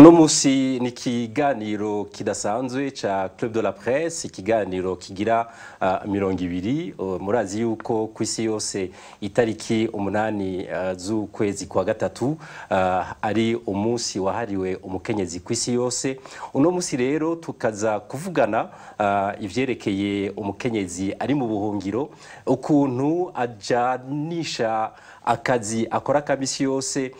Uno musi ni ikiganiro kidasanzwe ca Club de la Presse, ikiganiro kigira 20. Murazi yuko kw'isi yose itariki 8 z'ukwezi kwa gatatu ari umunsi wahariwe umukenyezi kw'isi yose. Uno musi rero tukaza kuvugana ivyerekeye umukenyezi ari mu buhungiro, ukuntu ajanisha akazi akora kamisi yose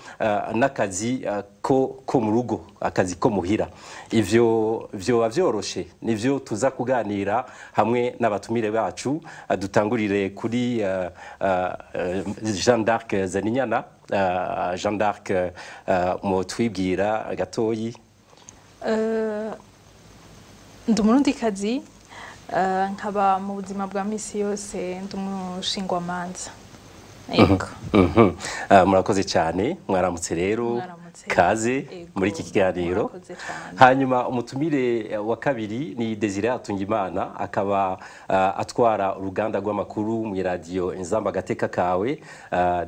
n'akazi ko mu rugo, akazi ko muhira. Ivyo vyoba vyoroshe, nivyo tuza kuganira hamwe n'abatumire bacu. Dutangurire kuri Jeanne d'Arc Zaninyana. Jeanne d'Arc, mutwibwira gatoyi? Ndi umurundikazi, nkaba mu buzima bwa misi yose ndi umushingwamanza. Yego. Murakoze cyane, mwaramutse rero. Mwaramutse. Kaze Yego, muri iki kiganiro. Murakoze cyane. Hanyuma umutumire wa kabiri ni Desire Hatungimana, akaba atwara uruganda rw'amakuru mu radio Inzamba Gateka Kawe.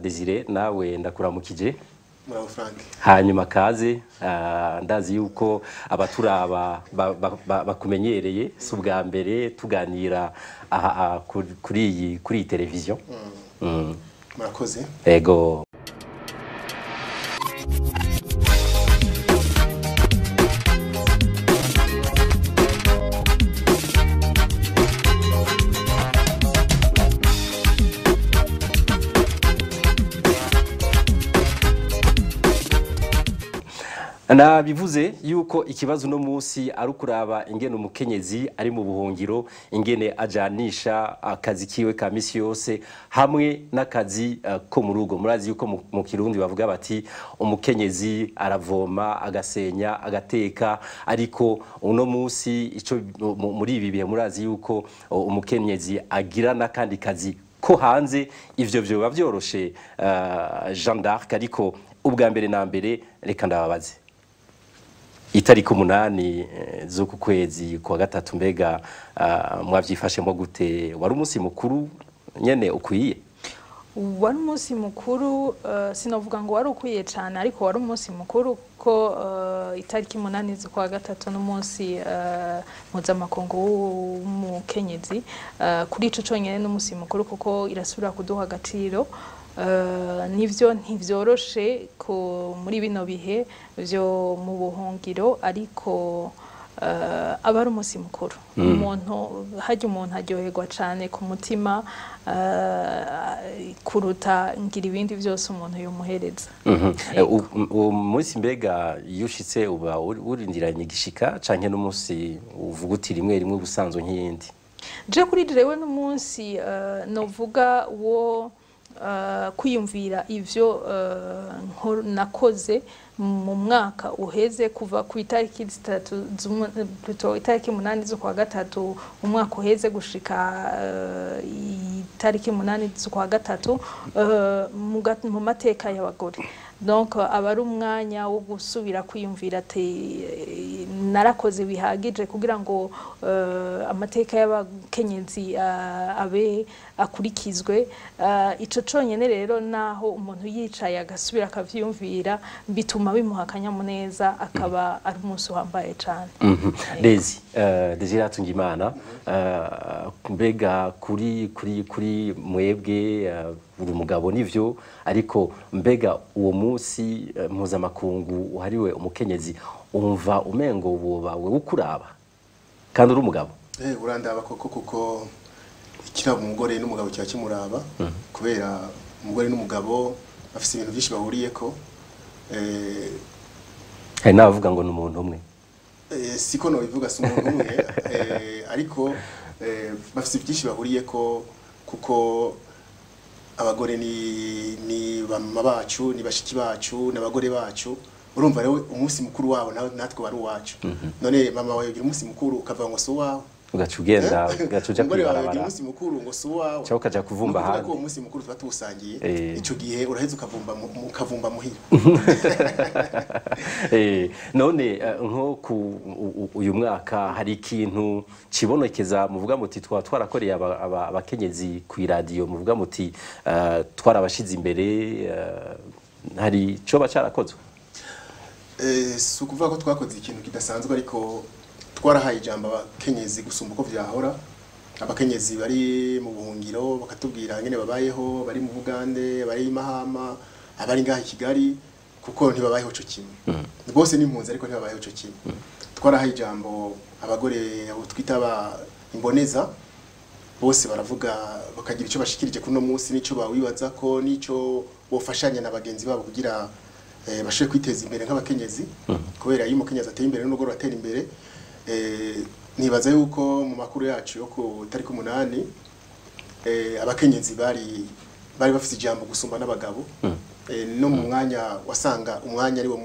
Desire, nawe ndakuramukije. Muraho Frank. Hanyuma kaze, ndazi yuko abaturaba bakumenyereye, si ubwa mbere tuganira aha kuri iyi televiziyo. Murakoze. Ego. Nabivuze yuko ikibazo uno munsi ari ukuraba ingene umukenyezi ari mu buhungiro, ingene ajanisha akazi kiwe ka misi yose hamwe n'akazi ko mu rugo. Murazi yuko mu Kirundi bavuga bati umukenyezi aravoma, agasenya, agateka, ariko uno munsi ico muri ibi bihe murazi yuko umukenyezi agira n'akandi kazi ko hanze. Ivyo vyoba vyoroshe, Jeanne d'Arc? Ariko ubwa mbere na mbere reka ndababaze, itariki 8 z'uku kwezi kwa gatatu, mbega mwavyifashemo gute? Wari umunsi mukuru nyene ukwiye? Wari umunsi mukuru, sinovuga ngo wari ukwiye cyane, ariko wari umunsi mukuru kuko itariki 8 z'ukwa gatatu n'umunsi mpuzamakungu w'umukenyezi. Kuri ico conyene n'umunsi mukuru kuko irasubira kuduha agaciro. Nivyo, ntivyoroshe ko muri bino bihe vyo mu buhungiro, ariko aba ari umunsi mukuru. Umuntu harya, umuntu aryoherwa cane ku mutima kuruta ngira ibindi vyose umuntu yomuhereza. Uwo munsi mbega iyo ushitse uba urindiranye igishika, canke n'umunsi uvuga uti rimwe rimwe ubusanzwe nk'iyindi? Je kuri jewe n'umunsi novuga wo kwiyumvira ivyo nakoze mu mwaka uheze, kuva ku itariki 3, plutôt itariki 8 z'ukwa gatatu umwaka uheze gushika itariki 8 z'ukwa gatatu mu mateka y'abagore. Donc aba ari umwanya wo gusubira kwiyumvira ati narakoze bihagije kugira ngo amateka y'abakenyezi abe akurikizwe. Ico conyene rero, naho umuntu yicaye agasubira akavyiyumvira, bituma bimuha akanyamuneza, akaba ari umunsi uhambaye cane. Desi, Desire Hatungimana, mbega kuri mwebwe, uri umugabo nivyo, ariko mbega uwo munsi mpuzamakungu wahariwe umukenyezi umva umengo woba wewe ukuraba kandi uri umugabo? Urandaba koko, kuko ikiraba umugore n'umugabo kiba kimuraba, kubera umugore n'umugabo bafise ibintu byinshi bahuriyeko. Hari n'abavuga ngo ni umuntu umwe. Siko nobivuga, si umuntu umwe, ariko bafise byinshi bahuriyeko, kuko abagore ni bamama bacu, ni bashiki bacu, n'abagore bacu. Urumva rero umunsi mukuru wabo natwe wari uwacu. None mama wawe ugira umunsi mukuru ukavuga ngo si uwawe? Ugaca ugenda, ugaca uja Umugore wawe ugira kwibarabara umunsi mukuru ngo si uwawe? Cyangwa ukaja kuvumba Ni ukuvuga ahandi. ko uwo munsi mukuru tuba tuwusangiye. Ico gihe uraheza ukavumba ukavumba muhira. None nko ku uyu mwaka hari ikintu cibonekeza muvuga muti twa twarakoreye abakenyezi ku iradiyo, muvuga muti twarabashize imbere, hari coba carakozwe? Si ukuvuga ko twakoze ikintu kidasanzwe, ariko twarahaye ijambo abakenyezi gusumba uko vyahora. Abakenyezi bari mu buhungiro bakatubwira ngene babayeho, bari mu Bugande, bari i Mahama, abari ngaha i Kigali, kuko ntibabayeho co kimwe. Bose ni impunzi, ariko ntibabayeho co kimwe. Twarahaye ijambo abagore abo twita aba imboneza, bose baravuga, bakagira icyo bashikirije kuri uno munsi, n'icyo bawibaza ko n'icyo bofashanya na bagenzi babo kugira bashobore kwiteza imbere nk'abakenyezi, kubera iyo umukenyezi ateye imbere n'urugo ruratera imbere. Nibaza yuko mu makuru yacu yo ku tariki 8 abakenyezi bari bafise ijambo gusumba n'abagabo. No mu mwanya wasanga umwanya ari wo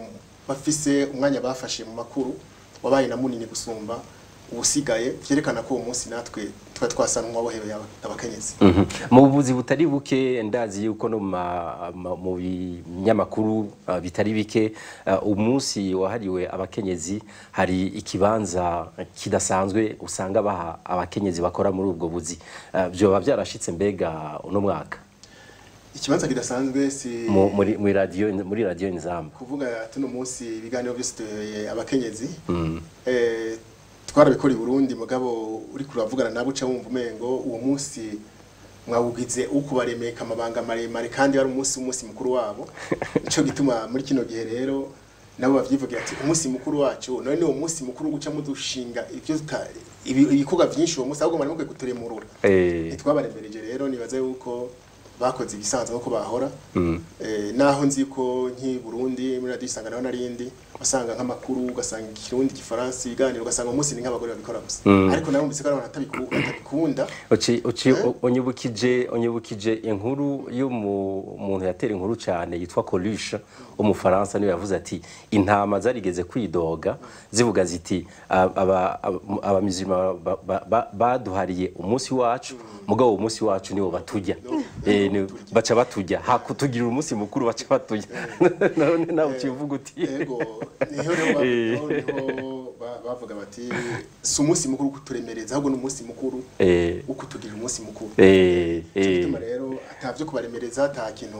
bafise, umwanya bafashe mu makuru wabaye na munini gusumba ubusigaye, vyerekana ko uwo munsi natwe tuba twasa nk'uwabohebeye abakenyezi. Mu buzi butari buke, ndazi yuko no mu binyamakuru bitari bike, umunsi wahariwe abakenyezi hari ikibanza kidasanzwe usanga baha abakenyezi bakora muri ubwo buzi. Vyoba vyarashitse mbega uno mwaka? Ikibanza kidasanzwe si Muri radio Inzamba. Kuvuga tuno munsi ibiganiro byose tubereye abakenyezi. Twarabikora i Burundi, mugabo uri kuravugana nabo uca wumva umengo uwo munsi mwawugize ukubaremeka amabanga maremare, kandi ari umunsi mukuru wabo. Nico gituma muri kino gihe rero nabo bavyivugira ati umunsi mukuru wacu none ni uwo munsi mukuru guca mudushinga ivyo ibikorwa vyinshi uwo munsi, ahubwo mwari mukwiye kuturemurura. Ntitwabaremereje rero, nibaza yuko bakoze ibisanzwe nkuko bahora. Naho nzi ko nk'i Burundi muri radio Isangano narindi wasanga nk'amakuru, ugasanga ikirundi, igifaransa, ibiganiro, ugasanga umunsi ni nk'abagore babikora gusa, ariko narumvise ko ari abantu batabikunda. Uci unyibukije inkuru y'umuntu yatera inkuru cyane yitwa Coluche w'Umufaransa, niwe yavuze ati intama zarigeze kwidoga zivuga ziti abamizima baduhariye umunsi wacu, mugabo uwo munsi wacu niwo batujya. Baca batujya hakutugirira umunsi mukuru, baca batujya. None nawe ucivuga uti Ego, niho rero niho bavuga bati si umunsi mukuru kuturemereza, ahubwo ni umunsi mukuru wo kutugirira umunsi mukuru. Ico gituma rero atavyo kubaremereza, ata kintu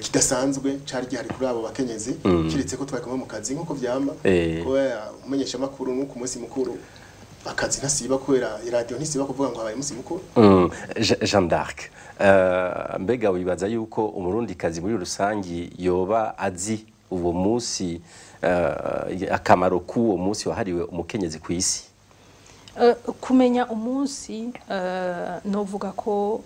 kidasanzwe cari gihari kuri abo bakenyezi, kiretse ko twari kumwe mu kazi nk'uko vyama, kubera umenyesha makuru nuko umunsi mukuru akazi ntasiba, kubera iradiyo ntisiba kuvuga ngo habaye umunsi mukuru. Jeanne d'Arc, mbega wibaza yuko umurundikazi muri rusangi yoba azi uwo munsi, akamaro k'uwo munsi wahariwe umukenyezi ku isi? Kumenya umunsi, novuga ko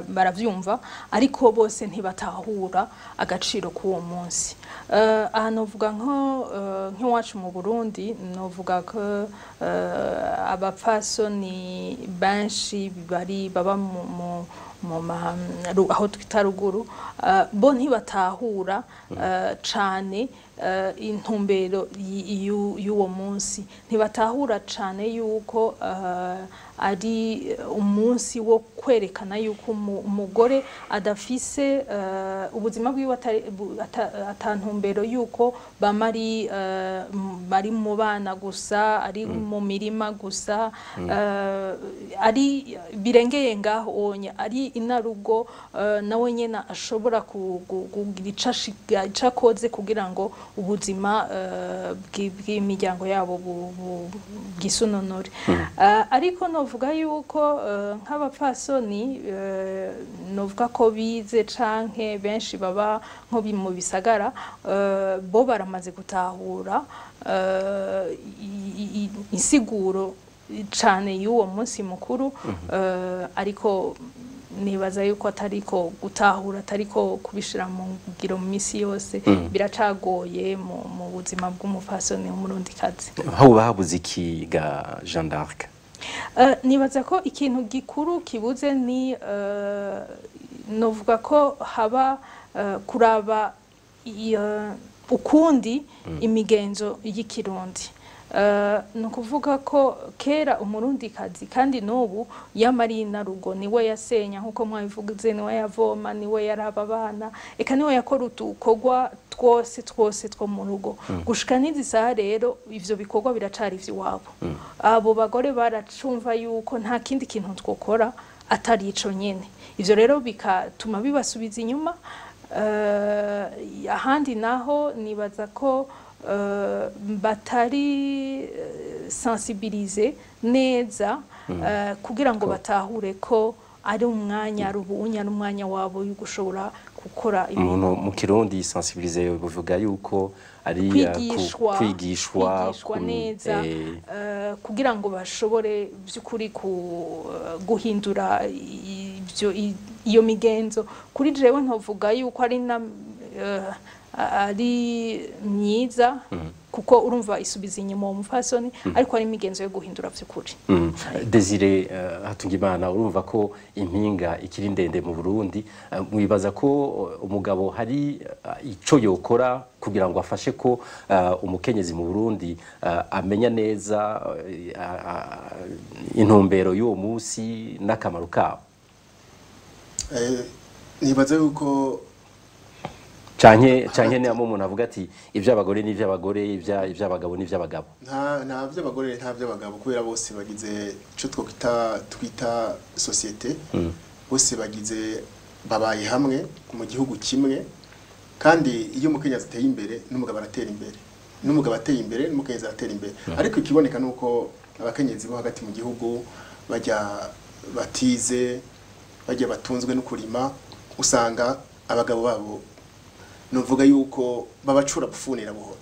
baravyumva, ariko bose ntibatahura agaciro k'uwo munsi. Aha novuga nko nk'iwacu mu Burundi, novuga ko abapfasoni benshi bari baba mu aho twita ruguru, bo ntibatahura cane intumbero y'uwo munsi, ntibatahura cane yuko ari umunsi wo kwerekana yuko umugore adafise ubuzima bwiwe ata ntumbero yuko bama ari bari mu bana gusa, ari mu mirima gusa, ari birengeye ngaho onye, ari inarugo, nawe nyene ashobora kugira ico akoze kugira ngo ubuzima bw'imiryango yabo bwisununure. Ariko novuga yuko nk'abapfasoni novuga ko bize canke benshi baba nko mu bisagara, bo baramaze gutahura insiguro cane y'uwo munsi mukuru. Ariko nibaza yuko atariko gutahura, atariko kubishira mu ngiro mu misi yose, biracagoye mu buzima bw'umupfasoni w'umurundikazi. Hoba habuze iki ga Jeanne d'Arc? Nibaza ko ikintu gikuru kibuze ni novuga ko haba kuraba ukundi imigenzo y'ikirundi. Ni ukuvuga ko kera umurundikazi, kandi n'ubu, yama ari inarugo, niwe yasenya nk'uko mwabivuze, niwe yavoma, niwe yaraba abana, eka niwe yakora udukorwa twose twose two mu rugo. Gushika n'izi saha rero ivyo bikorwa biracari ivy'iwabo. Abo bagore baracumva yuko nta kindi kintu twokora atari ico nyene. Ivyo rero bikatuma bibasubiza inyuma. Ahandi naho nibaza ko batari sensibilisés neza kugira ngo batahure ko ari umwanya, ari ubunya n'umwanya wabo yo gushobora gukora ibintu. Umuntu mu Kirundi sensibiliser buvuga yuko ari Kwigishwa. Kwigishwa. Kwigishwa neza kugira ngo bashobore by'ukuri guhindura ibyo iyo migenzo. Kuri jewe ntovuga yuko ari na ari myiza, kuko urumva isubiza inyuma uwo mupfasoni, ariko ari imigenzo yo guhindura by'ukuri. Desire Hatungimana, urumva ko impinga ikiri ndende mu Burundi. Mwibaza ko umugabo hari ico yokora kugira ngo afashe ko umukenyezi mu Burundi amenya neza intumbero y'uwo munsi n'akamaro kawo? Nibaza yuko Canke ni umuntu avuga ati ivy'abagore n'ivy'abagore, ivy'abagabo n'ivy'abagabo? Nta by'abagore, nta by'abagabo, kubera bose bagize ico twita société. Bose bagize, babaye hamwe mu gihugu kimwe, kandi iyo umukenyezi ateye imbere n'umugabo aratera imbere, n'umugabo ateye imbere n'umukenyezi aratera imbere. Ariko ikiboneka nuko abakenyezi bo hagati mu gihugu bajya batize, bajya batunzwe no kurima, usanga abagabo babo nuvuga yuko babacura bufunira buhoro,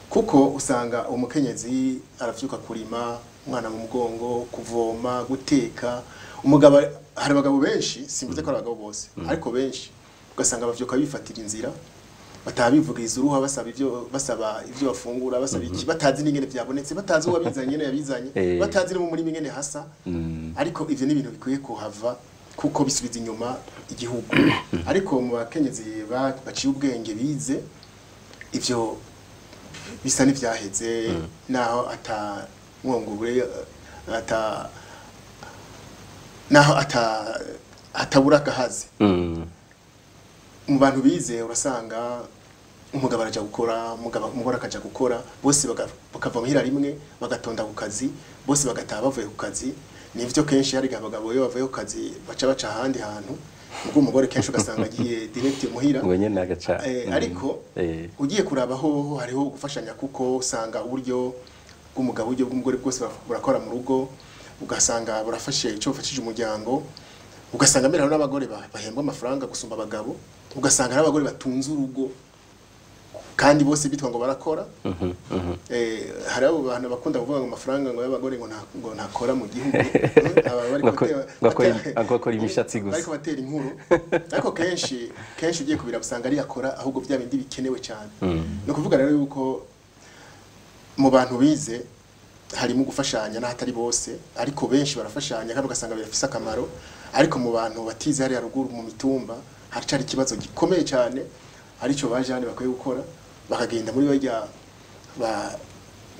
kuko usanga umukenyezi aravyuka kurima, umwana mu mugongo, kuvoma, guteka. Umugabo, hari abagabo benshi, simvuze ko ari abagabo bose, ariko benshi ugasanga bavyuka bifatira inzira, batabivugiza uruha, basaba ivyo bafungura, basaba iki, batazi n'ingene vyabonetse, batazi uwabizanye nyene yabizanye, batazi no mu murima ingene hasa. Ariko ivyo ni ibintu bikwiye kuhava, kuko bisubiza inyuma igihugu. Ariko mu bakenyezi baciye ubwenge bize, ivyo bisa n'ivyaheze, naho ata mwongubure ata naho ata atabura agahaze. Mu bantu bize urasanga umugabo araja gukora, umugabo umugore akaja gukora, bose bakava muhira rimwe, bagatonda ku kazi, bose bagataha bavuye ku kazi. Nivyo, kenshi hari abagabo iyo bavuye ku kazi baca ahandi hantu, ubwo umugore kenshi ugasanga agiye direct muhira. Ngo nyene agaca. Ariko ugiye kuraba hoho hariho gufashanya, kuko usanga uburyo bw'umugabo, uburyo bw'umugore bwose burakora mu rugo, ugasanga burafashe icyo bufashije umuryango. Ugasanga mbere hariho n'abagore bahembwa amafaranga gusumba abagabo, ugasanga hari abagore batunze urugo kandi bose bitwa ngo barakora. Hari abo bantu bakunda kuvuga ngo amafaranga ngo y'abagore ngo ntakora mu gihugu. Aba bari Ngo akora imishatsi gusa. Bariko batera inkuru, ariko kenshi kenshi ugiye kubira usanga ari akora ahubwo bya bindi bikenewe cyane. Ni ukuvuga rero yuko mu bantu bize harimo gufashanya, n'ahatari bose, ariko benshi barafashanya kandi ugasanga birafise akamaro. Ariko mu bantu batize hariya ruguru mu mitumba haracari ikibazo gikomeye cyane, aricyo baje hano bakwiye gukora, bakagenda muri barya ba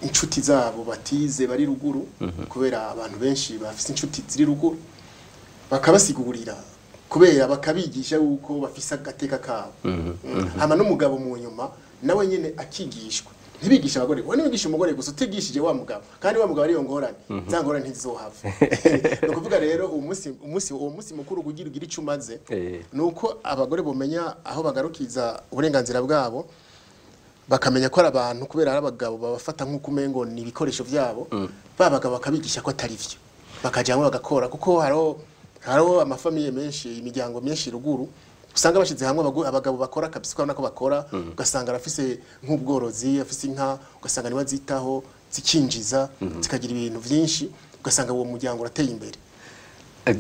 inshuti zabo batize bari ruguru, kubera abantu benshi bafise inshuti ziri ruguru, bakabasigurira, kubera bakabigisha yuko bafise agateka kabo. Hama n'umugabo mu nyuma nawe nyene akigishwa. Ntibigisha abagore, wowe ntiwigisha umugore gusa utigishije wa mugabo, kandi wa mugabo ariyo ngorane, za ngorane ntizizohava. Ni ukuvuga rero uwo munsi mukuru kugira ugire ico umaze, nuko abagore bomenya aho bagarukiza uburenganzira bwabo, bakamenya ko ari abantu, kubera ari abagabo babafata nk'uko umengo ni ibikoresho byabo. Ba bagabo bakabigisha ko atari vyo, bakaja hamwe bagakora, kuko hariho ama familles menshi, imiryango myinshi ruguru usanga bashize hamwe abagabo bakora kabisa, ukabona ko bakora, ugasanga arafise nk'ubworozi, afise inka, ugasanga niwe azitaho, zikinjiza, zikagira ibintu vyinshi, ugasanga uwo muryango urateye imbere.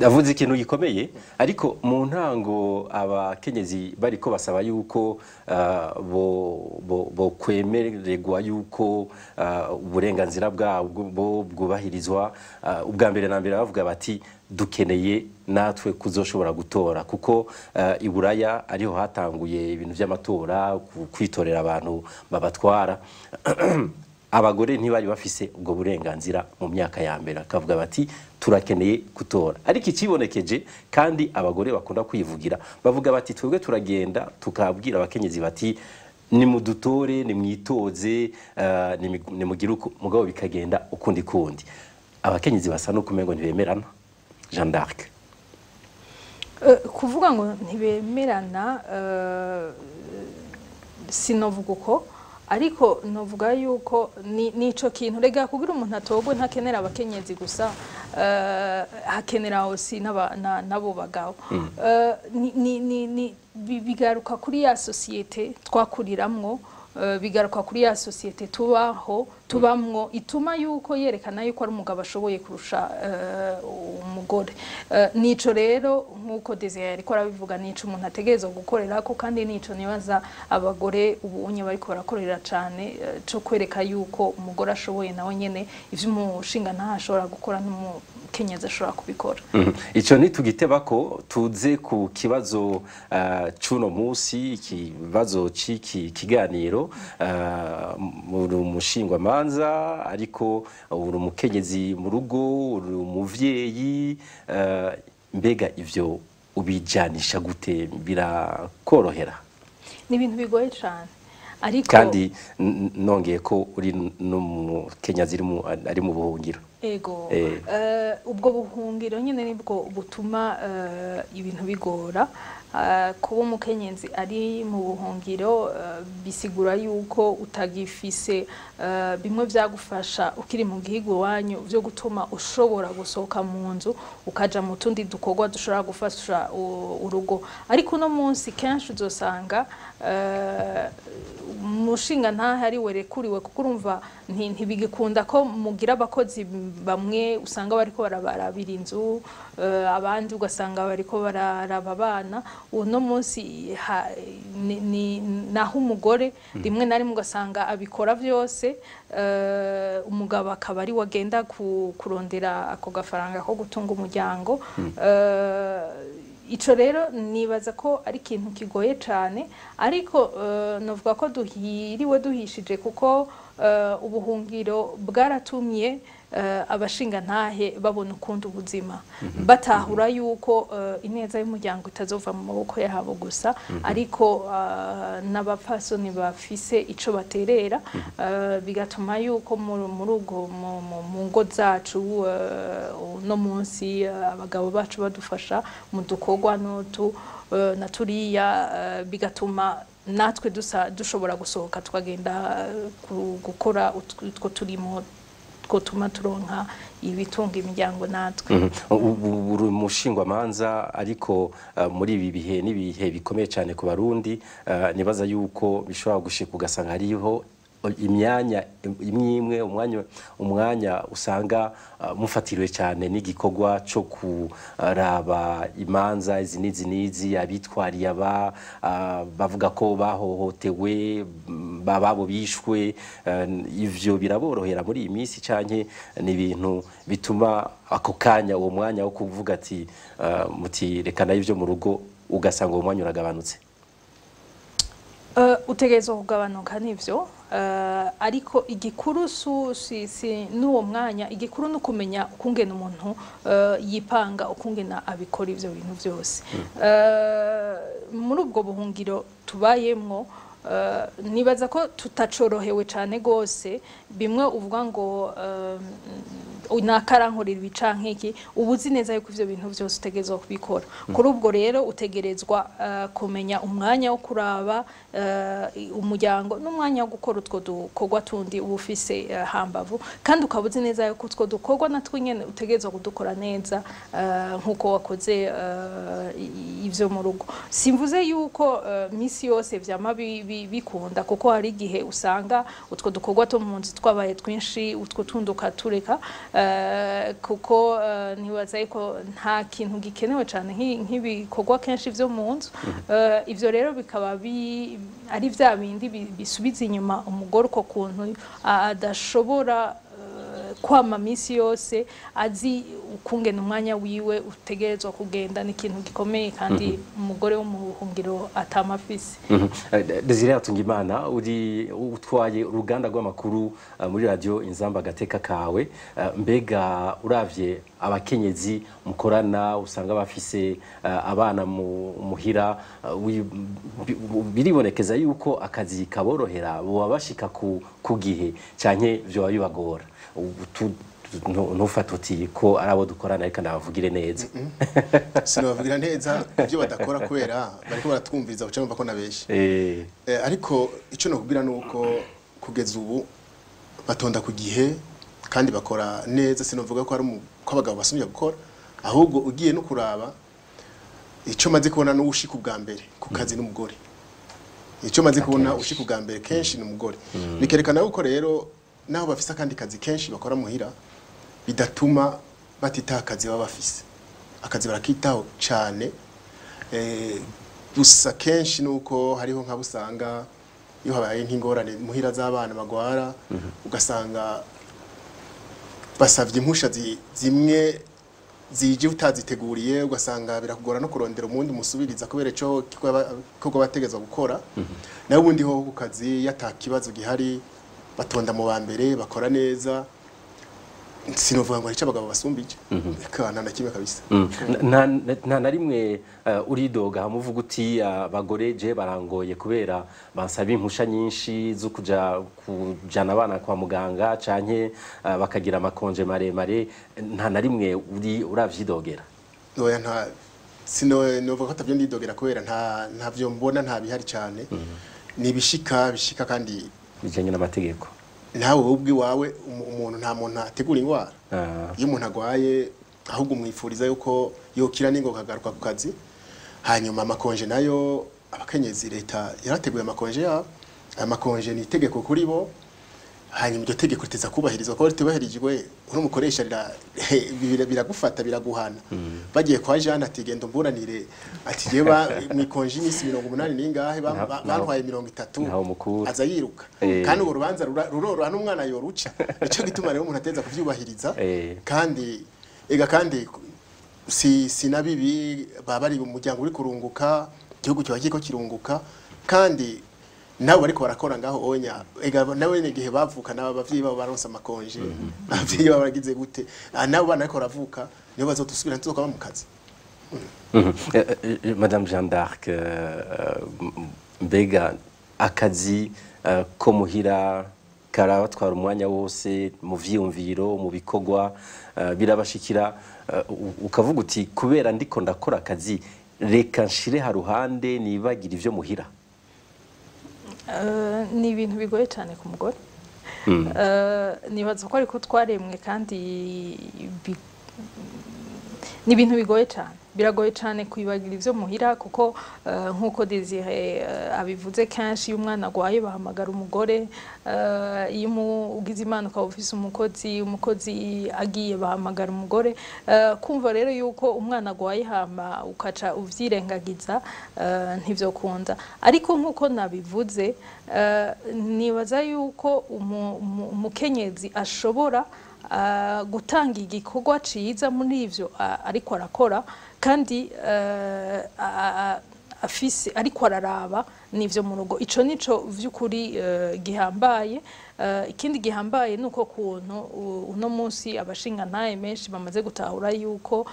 Avuze ikintu gikomeye, ariko mu ntango abakenyezi bariko basaba yuko bo kwemererwa yuko uburenganzira bwabo bwubahirizwa, ubwa mbere na mbere bavuga bati dukeneye natwe kuzoshobora gutora, kuko i Buraya ariho hatanguye ibintu by'amatora, kwitorera abantu babatwara. Abagore ntibari bafise ubwo burenganzira mu myaka ya mbere, akavuga bati turakeneye gutora. Ariko ikibonekeje, kandi abagore bakunda kwivugira, bavuga bati twebwe turagenda tukabwira abakenyezi bati nimudutore, nimwitoze, nimugire uko, mugabo bikagenda ukundi kundi. Abakenyezi basa no kumengo ntibemerana. Jeanne d'Arc. Kuvuga ngo ntibemerana, sinovuga uko. Ariko novuga yuko nico kintu rega kugira umuntu atogwe ntakenera abakenyezi gusa, hakenera aussi n'abo bagabo. Bigaruka kuri ya société twakuriramwo, bigaruka kuri ya société tubaho tubamwo, ituma yuko yerekana yuko ari umugabo ashoboye kurusha umugore. Nico rero, nkuko Desire ariko arabivuga, nico umuntu ategerezwa gukorera ko, kandi nico nibaza abagore ubunye bariko barakorera cane, co kwereka yuko umugore ashoboye nawe nyene, ivyo umushinga ntashobora gukora n'umukenyezi ashobora kubikora. Ico ntitugiteba ko tuze ku kibazo c'uno musi, ikibazo c'iki kiganiro. Uri umushingwamanza, ariko uri umukenyezi mu rugo, uri umuvyeyi. Mbega ivyo ubijanisha gute? Birakorohera? Ni ibintu bigoye cane, ariko Kandi nongeye ko uri n'umukenyezi ari mu buhungiro. Ego. Ubwo buhungiro nyine nibwo butuma ibintu bigora. Kuba umukenyezi ari mu buhungiro bisigura yuko utagifise bimwe vyagufasha ukiri mu gihugu iwanyu, vyo gutuma ushobora gusohoka mu nzu ukaja mu tundi dukorwa dushobora gufasha urugo. Ariko uno munsi kenshi uzosanga umushinga ntahe ari werekuriwe, kuko urumva ntibigikunda ko mugira abakozi. Bamwe usanga bariko barabarabira inzu, abandi ugasanga bariko bararaba abana. Uno munsi naho umugore rimwe na rimwe ugasanga abikora vyose, umugabo akaba ari we agenda kurondera ako gafaranga ko gutunga umuryango. Ico rero nibaza ko ari ikintu kigoye cane, ariko novuga ko duhiriwe duhishije, kuko ubuhungiro bwaratumye abashinga ntahe babona ukundi ubuzima, batahura yuko ineza y'umuryango itazova mu maboko yabo gusa, ariko n'abapfasoni bafise ico baterera. Bigatuma yuko muri ubwo mu ngo zacu uno munsi abagabo bacu badufasha mu dukorwa n'utu na turiya, bigatuma natwe dusa dushobora gusohoka tukagenda gukora utwo turimo twotuma turonka ibitunga imiryango natwe. Ubu uri umushingwamanza, ariko muri ibi bihe n'ibihe bikomeye cyane ku Barundi, nibaza yuko bishobora gushika ugasanga hariho imyanya imwe imwe, umwanya usanga mufatiriwe cyane n'igikorwa cyo kuraba imanza izi n'izi n'izi, abitwariye aba bavuga ko bahohotewe, bababo bishwe. Ivyo biraborohera muri iyi minsi, canke ni ibintu bituma ako kanya, uwo mwanya wo kuvuga ati muti reka nayo ivyo mu rugo, ugasanga uwo mwanya uragabanutse? Utegerezwa kugabanuka nivyo, ariko igikuru si n'uwo mwanya. Igikuru ni ukumenya ukungena umuntu yipanga, ukungena abikora ivyo bintu vyose. Muri ubwo buhungiro tubayemwo, nibaza ko tutacorohewe cane gose bimwe uvuga ngo nakarankorera ibi canke iki. Uba uzi neza yuko ivyo bintu vyose utegerezwa kubikora. Kuri ubwo rero utegerezwa kumenya umwanya wo kuraba umuryango n'umwanya wo gukora utwo dukorwa tundi uba ufise hambavu, kandi ukaba uzi neza yuko utwo dukorwa natwo nyene utegerezwa kudukora neza nkuko wakoze ivyo mu rugo. Simvuze yuko misi yose vyama bikunda, kuko hari igihe usanga utwo dukorwa two mu nzu twabaye twinshi, utwo tundi ukatureka, kuko nibaza yuko nta kintu gikenewe cane nk'ibikorwa kenshi vyo mu nzu. Ivyo rero bikaba ari vya bindi bisubiza inyuma umugore, uko kuntu adashobora kwama misi yose azi ukungena umwanya wiwe utegerezwa kugenda. Ni ikintu gikomeye kandi umugore wo mu buhungiro atama afise. Desire Hatungimana, uri utwaye uruganda rw'amakuru muri radio Inzamba Gateka Kawe. Mbega uravye abakenyezi mukorana usanga bafise abana mu muhira, biribonekeza yuko akazi kaborohera, boba bashika ku gihe, canke vyoba bibagora? Ntufate uti ko ari abo dukorana, reka ndabavugire neza. Sinabavugira neza ibyo badakora, kubera bariko baratwumviriza baca bumva ko nabeshe. Ariko icyo nakubwira ni uko Kugeza ubu batonda ku gihe kandi bakora neza. Sinovuga ko ari ko abagabo basumye gukora, ahubwo ugiye no kuraba icyo maze kubona n'ushika ubwa mbere ku kazi n'umugore, icyo maze kubona ushika ubwa mbere kenshi ni umugore. Bikerekana yuko rero naho bafise akandi kazi kenshi bakora muhira, bidatuma batitaho akazi baba bafise. Akazi barakitaho cyane. Gusa kenshi nuko hariho nka busanga iyo habaye nk'ingorane muhira z'abana bagwara, ugasanga basavye impusha zimwe zije utaziteguriye, ugasanga birakugora no kurondera umundi musubiriza kubera ico kiko bategezwa gukora. Nawe ubundi ho ku kazi yata kibazo gihari, batonda mu ba mbere, bakora neza. Sinovuga ngo hari ico abagabo basumbije, kana na kimwe kabisa. Nta na rimwe uridoga hamuvuga uti abagore je barangoye kubera bansaba impusha nyinshi zo kuja kujana abana kwa muganga, canke bakagira amakonje maremare? Nta na rimwe uri uravyidogera? Oya, nta sino novuga ko atavyo ndidogera kubera nta ntavyo mbona, nta bihari cyane. Ni ibishika bishika kandi bijanye n'amategeko. Nawe wowe ubwiwawe umuntu, nta muntu ategura ingwara. Iyo umuntu agwaye, ahubwo umwifuriza yuko yokira n'ingoga akagaruka ku kazi. Hanyuma amakonje nayo, abakenyezi leta yarateguye amakonje yabo. Aya makonje ni itegeko kuri bo, hanyuma iryo tegeko riteza kubahirizwa, kuko ritubahirijwe uno mukoresha biragufata, biraguhana. Bagiye kwa Jeanne ati genda umburanire, ati jewe mwikonje iminsi 80 ningahe, bantwaye 30. Ntaho mukura. Aza yiruka. Kandi urwo rubanza ruroroha n'umwana yoruca. Nico gituma rero umuntu ateza kuvyubahiriza. Kandi ega kandi si na bibi, baba bari mu muryango uri kurunguka, igihugu kiba kiriko kirunguka, kandi nabo bariko barakora ngaho onya. Ega nawe igihe bavuka nabo abavyeyi babo baronse amakonje, abavyeyi babo baragize gute? Nabo bana bariko baravuka nibo bazodusubira, ntituzokaba mu kazi. Madame Jeanne d'Arc, mbega akazi ko muhira karabatwara umwanya wose mu vyiyumviro, mu bikorwa? Birabashikira ukavuga uti kubera ndiko ndakora akazi, reka nshire haruhande nibagira ivyo muhira? Ni ibintu bigoye cyane ku mugore. Nibaza ko ariko twaremwe, kandi ni ibintu bigoye cyane, biragoye cyane kwibagira ivyo muhira, kuko nk'uko Desire abivuze, kenshi iyo umwana agwaye bahamagara umugore. Iyo ugize Imana ukaba ufise umukozi, umukozi agiye bahamagara umugore. Kumva rero yuko umwana agwaye hama ukaca uvyirengagiza, ntivyokunda. Ariko nk'uko nabivuze, nibaza yuko umukenyezi ashobora gutanga igikorwa ciza muri ivyo ariko arakora, kandi afise ariko araraba n'ivyo mu rugo. Ico nico vy'ukuri gihambaye. Ikindi gihambaye nuko kuntu uno munsi abashingantahe menshi bamaze gutahura yuko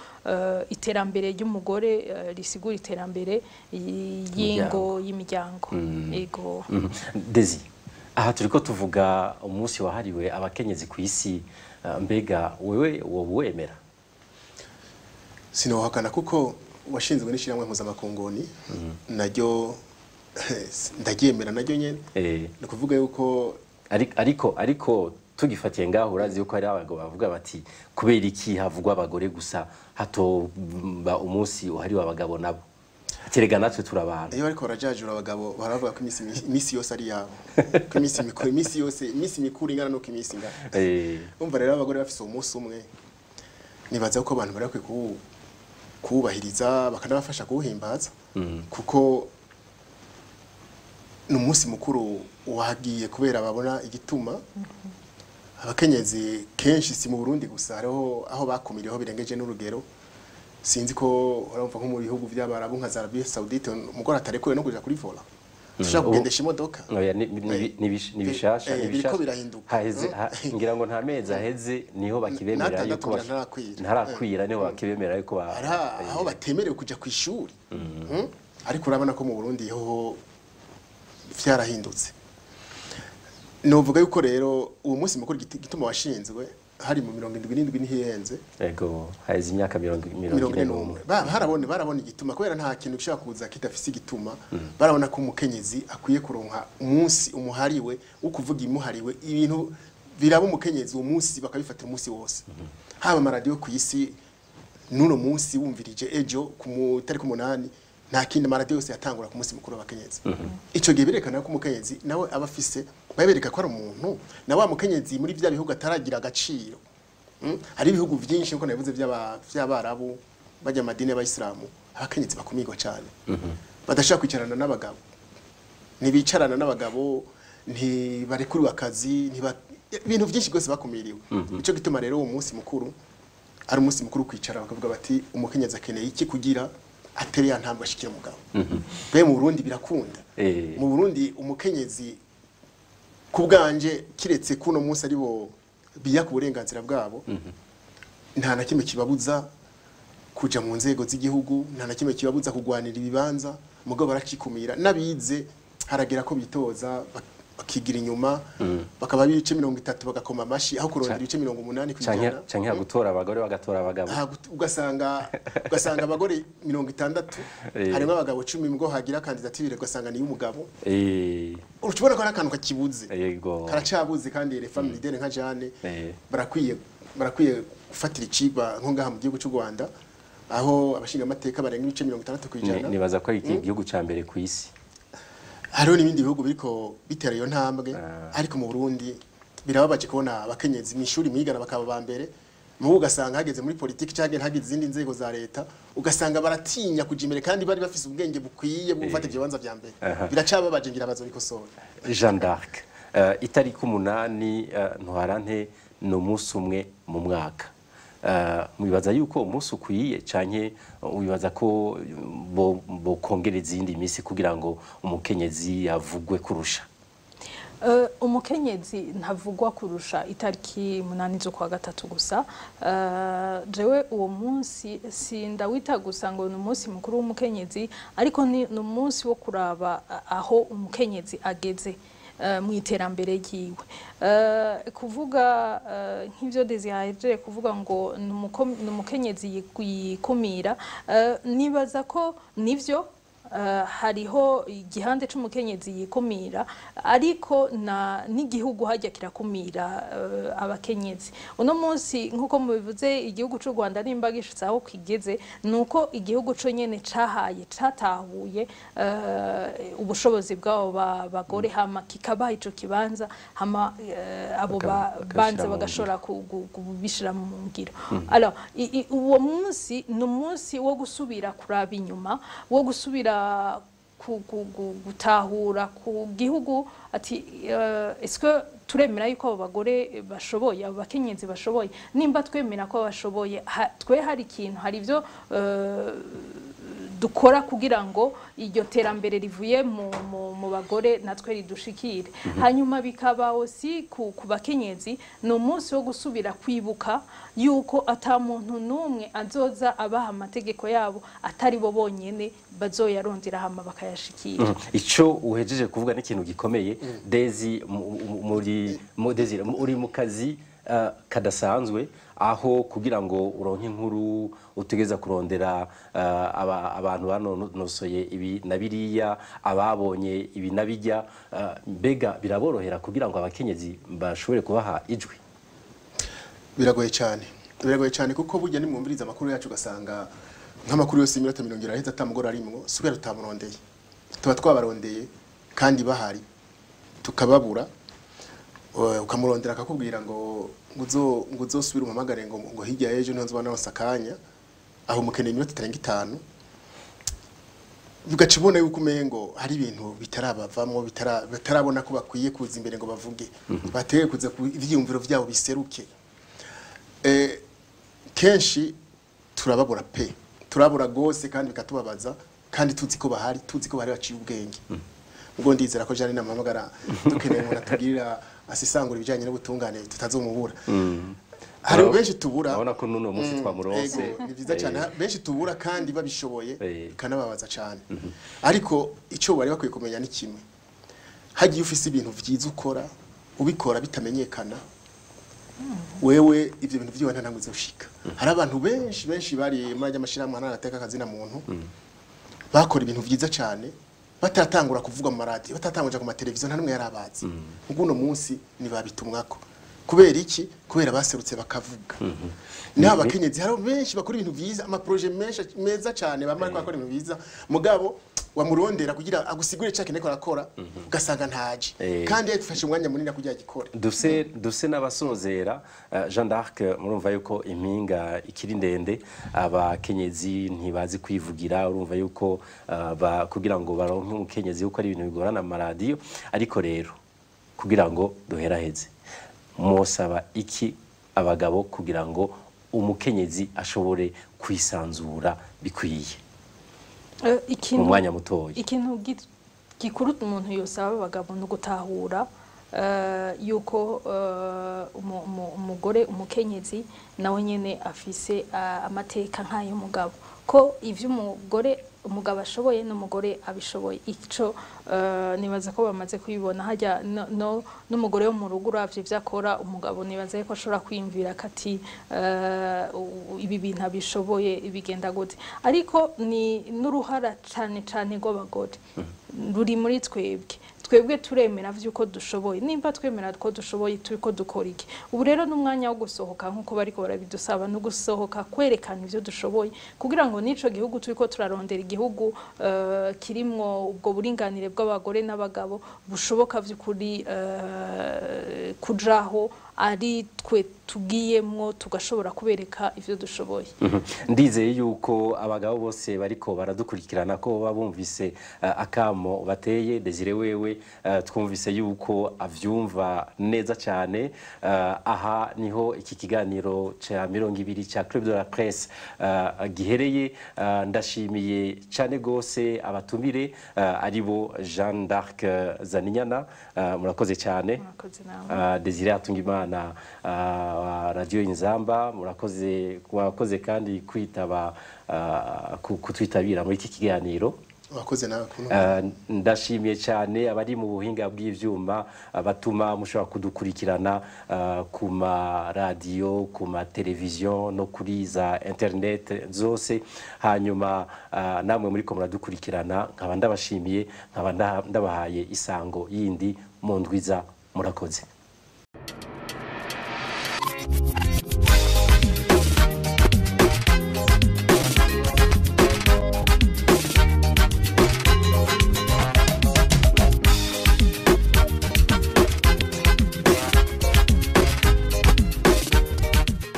iterambere ry'umugore risigura iterambere y'ingo, y'imiryango. Ego. Desi, aha turiko tuvuga umunsi wahariwe abakenyezi ku isi. Mbega wewe woba wemera? Sinohakana kuko washinzwe n'ishyirahamwe mpuzamakungoni, naryo ndaryemera naryo nyene. Ni ukuvuga yuko Ariko tugifatiye ngaho, urazi yuko hari abagabo bavuga bati kubera iki havugwa abagore gusa, hatoba umunsi uhariwe abagabo nabo? Terega natwe turabana. Iyo bariko barajajura abagabo, baravuga ko iminsi yose ari yabo, ko iminsi mikuru, iminsi yose, iminsi mikuru ingana nuko iminsi ingana. Umva rero, abagore bafise umunsi umwe, nibaza ko abantu bari bakwiye kuwubahiriza, bakanabafasha kuwuhimbaza, kuko ni umunsi mukuru wagiye kubera babona igituma abakenyezi kenshi, si mu Burundi gusa, hariho aho bakumiriyeho birengeje n'urugero. Sinzi ko urumva nko mu bihugu by'Abarabu nka za Arabie Saoudite, umugore atarekuwe no kuja kuri volant, ushaka kugendesha imodoka. Oya, ni bishasha. Ni Biriko bishasha. birahinduka. Haheze ngira ngo nta mezi aheze niho bakibemera N'atandatu yuko ngira ntarakwira. Ntarakwira, niho bakibemera yuko Hari aho batemerewe kuja ku ishuri. Ariko urabona ko mu Burundi hoho vyarahindutse. Novuga yuko rero uwo munsi mukuru gituma washinzwe Hari mu 77, ntihenze. Ego, haheze imyaka mirongo mirongo ine ine n'umwe. n'umwe. Barabona igituma, kubera nta kintu gishobora kuza kidafise igituma. Barabona ko umukenyezi akwiye kuronka umunsi umuhariwe wo kuvuga imuhariwe, ibintu biraba umukenyezi. Uwo munsi bakabifatira umunsi wose, haba amaradiyo ku isi. N'uno munsi wumvirije ejo ku tariki 8, nta kindi, amaradiyo yose yatangura ku munsi mukuru w'abakenyezi. Ico gihe berekana ko umukenyezi nawe aba afise, babereka ko ari umuntu na wa mukenyezi muri vya bihugu ataragira agaciro. Hari ibihugu byinshi, nkuko nabivuze, by'abarabu, bajya amadini y'abayisilamu, abakenyezi bakumirwa cyane, badashaka kwicarana n'abagabo, ntibicarana n'abagabo, ntibarekuriwe akazi, ibintu byinshi rwose bakumiriwe. Nico gituma rero uwo munsi mukuru ari umunsi mukuru kwicara bakavuga bati: "Umukenyezi akeneye iki kugira atere ya ntambwe ashikira umugabo?" Be mu Burundi birakunda. Mu Burundi umukenyezi, ku bwanje, kiretse kuno munsi ari bo biya ku burenganzira bwabo, nta na kimwe kibabuza kuja mu nzego z'igihugu, nta na kimwe kibabuza kugwanira ibibanza. Mugabo baracikumira. N'abize haragera ko bitoza, bakigira inyuma, bakaba ibice 30, bagakoma amashi aho kurondera ibice 80 canke kw'ijana. Canke gutora abagore, bagatora abagabo. Aha, ugasanga abagore 60, harimo abagabo 10, ngo hagira candidature ugasanga ni y'umugabo. Urabona ko ari akantu kakibuze. Karacabuze. Kandi les femmes leaders nka Jeanne barakwiye gufatira icigwa nko ngaha mu gihugu cy'u Rwanda, aho abashingamateka barenga ibice 60 kw'ijana. Nibaza ko ari igihugu ca mbere ku isi. Hariho n'ibindi bihugu biriko bitera iyo ntambwe, ariko mu Burundi birababaje kubona abakenyezi mu ishuri mwigana bakaba ba mbere, mubu ugasanga hageze muri politiki cyangwa hageze izindi nzego za leta, ugasanga baratinya kuja imbere kandi bari bafise ubwenge bukwiye bwo gufata ivyo bibanza vya mbere. Biracababaje, ngira bazobikosora. Jeanne d'Arc, itariki 8 Ntwarante ni umunsi umwe mu mwaka. Mwibaza yuko umunsi ukwiye, canke wibaza ko bokongera izindi minsi kugira ngo umukenyezi avugwe kurusha? Umukenyezi ntavugwa kurusha itariki 8 z'ukwa gatatu gusa. Jewe uwo munsi sindawita gusa ngo ni umunsi mukuru w'umukenyezi, ariko ni umunsi wo kuraba aho umukenyezi ageze mu iterambere ryiwe. Kuvuga nk'ivyo Désiré yahejeje kuvuga ngo ni umukenyezi yikumira, nibaza ko nivyo, hariho igihande c'umukenyezi yikumira, ariko na n'igihugu hajya kirakumira abakenyezi. Uno munsi, nkuko mubivuze, igihugu c'u Rwanda nimba gishitse aho kigeze, nuko igihugu co nyene cahaye, catahuye ubushobozi bw'abo bagore, hama kikabaha ico kibanza, hama abo bakabishira banza mu ngiro. Bagashobora kubishira mu ngiro. Alors, uwo munsi ni umunsi wo gusubira kuraba inyuma, wo gusubira gutahura ku gihugu ati est-ce que turemera yuko abo bagore bashoboye, abo bakenyezi bashoboye? Nimba twemera ko bashoboye, twe hari ikintu, hari ibyo dukora kugira ngo iryo terambere rivuye mu bagore natwe ridushikire. Hanyuma bikaba aussi ku bakenyezi ni umunsi wo gusubira kwibuka yuko ata muntu n'umwe azoza abaha amategeko yabo, atari bo bonyene bazoyarondera hama bakayashikira. Ico uhejeje kuvuga ni ikintu gikomeye. Dezi, muri Desire, uri mu kazi kadasanzwe, aho kugira ngo uronke inkuru utegeza kurondera abantu banonosoye ibi na biriya, ababonye ibi na bijya. Mbega biraborohera kugira ngo abakenyezi bashobore kubaha ijwi? Biragoye cyane, biragoye cyane, kuko burya nimwumviriza amakuru yacu, ugasanga nk'amakuru yose iminota 70 araheze atamugora arimwo. Si kubera tutamurondeye, tuba twabarondeye kandi bahari, tukababura. Ukamurondera akakubwira ngo uzosubire umuhamagare, ngo hirya y'ejo niho nzoba naronse akanya, aho mukeneye iminota itarenga 5. Ugaca ubona yuko umengo hari ibintu bitarabavamwo, batarabona ko bakwiye kuza imbere ngo bavuge, bateye kuza ku ivyiyumviro vyabo biseruke. Kenshi turababura pe, turabura gose, kandi bikatubabaza, kandi tuzi ko bahari, tuzi ko bahari baciye ubwenge. Ubwo ndizera ko Jeanne namuhamagara dukeneye umuntu atubwirira, asesangura ibijyanye n'ubutungane, tutazomubura. Hari benshi tubura. Urabona ko n'uno munsi twamuronse. Ego, ni byiza cyane. Benshi tubura kandi babishoboye, bikanababaza cyane. Ariko icyo bari bakwiye kumenya ni kimwe: hagiye ufise ibintu vyiza ukora, ubikora bitamenyekana. Wewe ivyo bintu vyiwe nta ntabwo uzoshika. Hari abantu benshi benshi bari muri ajya amashirahamwe arateka akazina muntu, bakora ibintu vyiza cyane batatangura kuvuga mu maradiyo, batatangura ku mateleviziyo, nta n'umwe yari abazi. Ubwo uno munsi ntibabitumwako. Kubera iki? Kubera baserutse bakavuga. Niho abakenyezi hari benshi bakora ibintu vyiza, ama projets menshi meza cyane, bamara bakora ibintu vyiza, mugabo wamurondera kugira agusigure cya kintu arakora ugasanga ntaje, kandi yafashe umwanya munini kugira agikore. Duse n'abasozera. Jeanne d'Arc, murumva yuko impinga ikiri ndende, abakenyezi ntibazi kwivugira. Urumva yuko kugira ngo baronke umukenyezi yuko ari ibintu bigorana mu maradiyo. Ariko rero kugira ngo duheraheze, mwosaba iki abagabo kugira ngo umukenyezi ashobore kwisanzura bikwiye mu mwanya mutoya? Ikintu gikuru umuntu yosaba abagabo ni ugutahura yuko umugore, umukenyezi, nawe nyene afise amateka nk'ay'umugabo, ko ivyo umugore, umugabo ashoboye n'umugore abishoboye. Ico nibaza ko bamaze kubibona hajya no, n'umugore wo mu rugo uravye ivyo akora, umugabo nibaza ko ashobora kwiyumvira kati ibi bintu abishoboye, bigenda gute? Ariko ni n'uruhara cane cane rw'abagore ruri muri twebwe. Twebwe turemera vy'uko dushoboye. Nimba twemera ko dushoboye, turiko dukora iki? Ubu rero n'umwanya wo gusohoka nk'uko bariko barabidusaba, no gusohoka kwerekana ivyo dushoboye, kugira ngo n'ico gihugu turiko turarondera, igihugu kirimwo ubwo buringanire bw'abagore n'abagabo bushoboka vy'ukuri, kujaho ari twe tugiyemwo tugashobora kubereka ivyo dushoboye. Ndizeye yuko abagabo bose bariko baradukurikirana ko baba bumvise akamo bateye Desire. Wewe twumvise yuko avyumva neza cyane. Aha niho iki kiganiro ca 20 ca Club de la Presse gihereye. Ndashimiye cyane gose abatumire, aribo Jeanne d'Arc Zaninyana, murakoze cyane. Murakoze nawe. Desire Hatungimana wa Radio Inzamba, murakoze. Wakoze kandi kwitaba kutwitabira muri iki kiganiro. Wakoze nawe kuno. Ndashimiye cyane abari mu buhinga bw'ivyuma, batuma mushobora kudukurikirana ku ma radio, ku ma televiziyo no kuri za internet zose. Hanyuma namwe muriko muradukurikirana, nkaba ndabashimiye, nkaba ndabahaye isango yindi mu ndwiza. Murakoze.